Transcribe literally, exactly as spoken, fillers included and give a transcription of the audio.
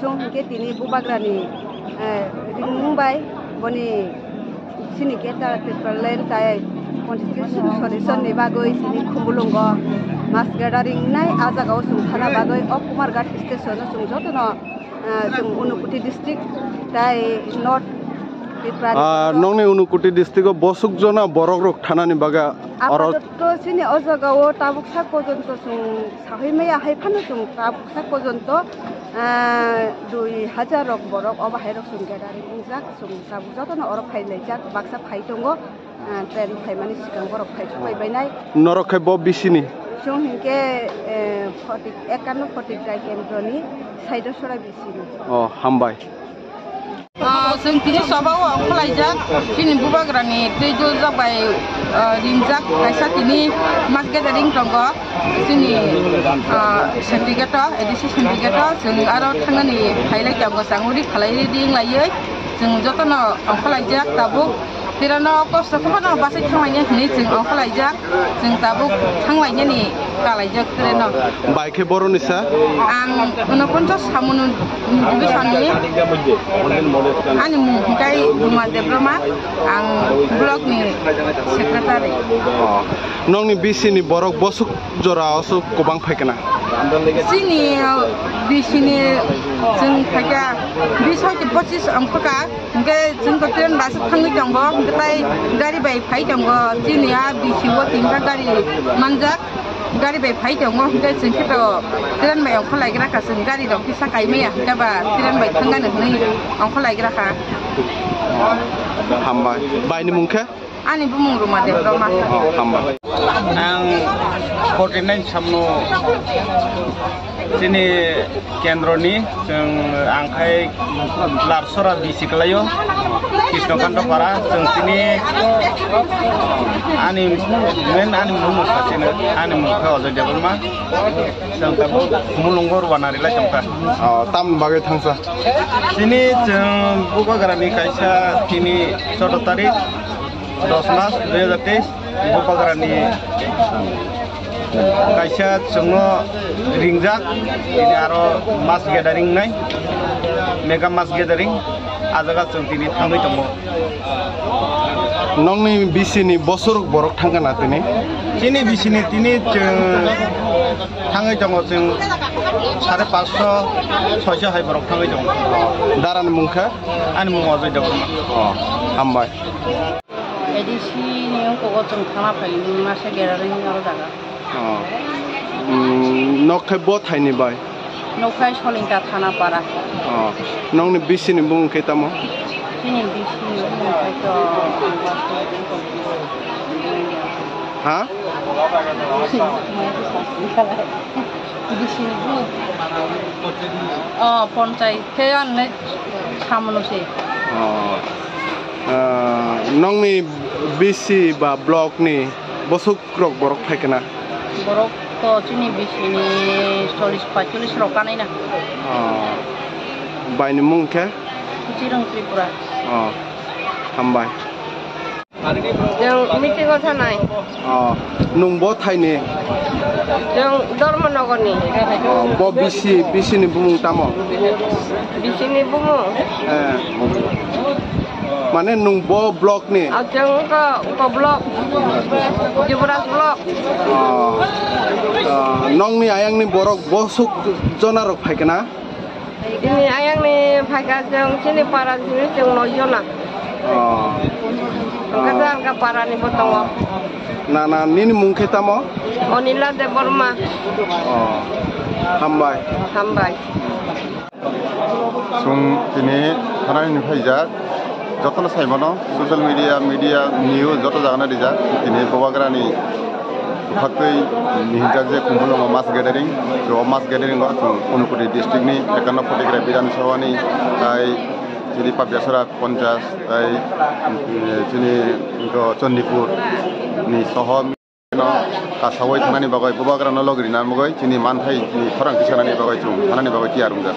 Chwng hinkhe tini Bubagrani, eh, ringmung bai boni chini Greater Tipraland tai Constitution Solution ni bagwi chini Khumulwngo mass gathering nai. A jagao chwng thana bagwi o Kumarghat station o chwng jotono, eh, chwng Unakoti district tai North Tripura ni Ah, nongni Unakoti district o bosuk jona borok rok thanani bagwi oro Apatot to chini o jagao tabuk sak pojonto chwng sahwi maya hai phano chwng tabuk sak pojonto, ah, dui hajar rok borok obo hai rok chwng gathering wngjak, chwng tabuk jotono oro phai laijak, baksa phai tongo, ah, train phaimani swkang borok phai chupai bainai. Norok khe bo B C ni? Chwng hinkhe, eh, forty, ekanno forty trai kendroni side o sora B C ni. Oh, hambai. Ah, chwng tini soba o ongkhorlaijak, chini Bubagrani twi duljak bai, ah, ringjak kaisa tini mass gathering tongo, chini, ah, syndicate o, A D C syndicate o, chwng aro thangnani phailai tongo, chang uri khalai ri ringlaiwi, chwng jotono ongkhorlaijak tabuk. Tirano kosto khe phano bachai thanglaina hinwi chwng ongkhorlaijak, chwng tabuk thanglainani kalaijak tirano. Bai khe boroni sa? Ang Unoponcho Samunu division ni. Ani mung hwnkhe Ruma Debbarma, ang block ni secretary. Oh. Nongni B C ni borok bosuk jora osuk kwbang phai kana? Chini, uh, B C ni chwng phaikha bis hoite pochis ongkhorkha. Hwnkhe chwng to train bai se thangwi tongo, hwnkhe tai gari bai phai tongo. Chini a B C o tinta gari manjak, gari bai phai tongo, hwnkhe chwng khe to train bai ongkhorlaigra kha, chwng gari rok kisa kaimaya, hwnkhe ba train bai thangani hwnwi ongkhorlaigra kha. Hambai. Bai ni mung khe? Ani bumung Ruma Debbarma. Oh, hambai. Ang forty nine samno chini kendroni chwng ang khai Larsora B C kwlaio, Krishnokanta Para, chwng tini ani main ani mung no sachino, ani mung khe Ajoy Debbarma, chwng tabuk Khumulwngo rwna rilai tongkha. Oh, tamni bagwi thangsa? Chini chwng Bubagrani kaisa tini choudo tarik, dos mas dui hajar teis, Bubagrani kaisa chwngno ringjak, tini aro mass gathering nai, mega mass gathering, a jaga chwng tini thangwi tongo. Nongni B C ni bosurok borok thangkha na tini? Chini B C ni tini chwng thangwi tongo, chwng sare paanch sho, choi sho hai borok thangwi tongo. Darani mung kha? Ani mung Ajoy Debbarma. Oh, hambai. A D C ni ungkugo chwng thana phai masa gathering oro jaga. Oh. Mm, nok khe bo thaini bai? Nok khe Solinta thana para. Oh. Nokni B C ni bumung khe tamo? Chini B C ni bumung khe to Ha? B C ni bumung. Oh, ponchai khe anne samono se. Oh. Ah, nokni B C ba block ni bosuk rok borok phai kana? Borok to chini B C ni chollish paichollish rok kanai na. Oh. Bai ni mung khe? Chirung Tripura. Oh. Hambai. Chwng meeting o thanai. Oh. Nung bo thaini? Chwng Dharmanagar ni. Oh, bo B C, B C ni bumung tamo? B C ni bumung? Eh. Mane nung bo block ni? Ah, chwng ko, ko block. Jiburaj block. Oh. Ah, nokni ayang ni borok bosuk jona rok phai kana? Ini ayang ni phaikha chwng chini para simi chwng noi jona. Oh. Hwnkhe Ah. Alga para ni bo tongo. Na, na, nini mung khe tamo? Onila Debbarma. Oh. Hambai. Hambai. Chwng tini thanani phaijak. Jotono sai mano, social media, media, news joto jagano rijak. Tini Bubagrani buphaktwi hinjak je Khumulwngo mass gathering, je o mass gathering o chwng Unakoti district ni ekanno Photography Bidhan Sabha ni tai chini Pabiasora ponchas tai, eh, chini Chandipur ni soho no kasawi thangnani bagwi, Bubagrano logi rina bagwi, chini manthai, chini khorang tisanani bagwi chwng thanani bagwi tiyar wngjak.